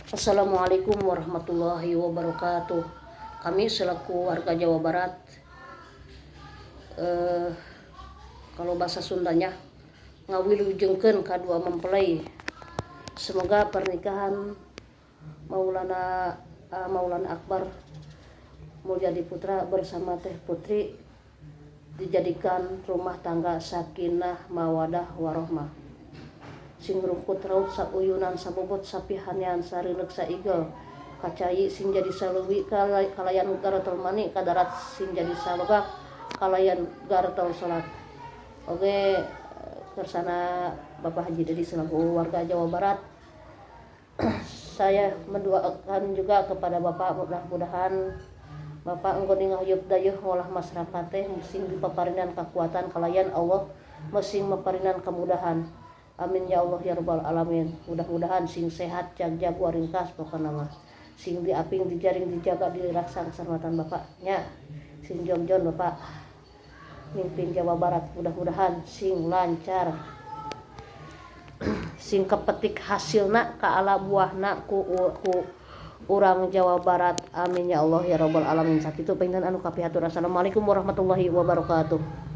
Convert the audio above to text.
Assalamualaikum warahmatullahi wabarakatuh. Kami selaku warga Jawa Barat, kalau bahasa Sundanya ngawilujengkeun kadua mempelai. Semoga pernikahan Maulana Maulana Akbar Mulyadi Putra bersama Teh Putri dijadikan rumah tangga sakinah, mawadah, warohmah. Sing rungkut raut sauyunan, sabobot sapihanean, sareuneuh saigel. Ka cai sing jadi saleuwi kalayan garetel mani, ka darat sing jadi salogak kalayan garetel salat. Oge kersana Bapak Haji Dedi selaku warga Jawa Barat, saya mendoakan juga kepada Bapak, mudah-mudahan Bapak enggon ngahuyup dayeuh ngolah masyarakat teh sing dipaparinan kekuatan kalayan Allah, sing maparinan kemudahan. Amin ya Allah ya Rabbal alamin. Mudah-mudahan sing sehat, jagjag waringkas, pokokna mah sing diaping, dijaring, dijaga, diraksang keselamatan Bapaknya, sing jongjon Bapak mimpin Jawa Barat, mudah-mudahan sing lancar, sing kepetik hasilna kaala buahna ku urang Jawa Barat. Amin ya Allah ya Rabbal alamin. Sakitu panginten anu kapihatur. Assalamualaikum warahmatullahi wabarakatuh.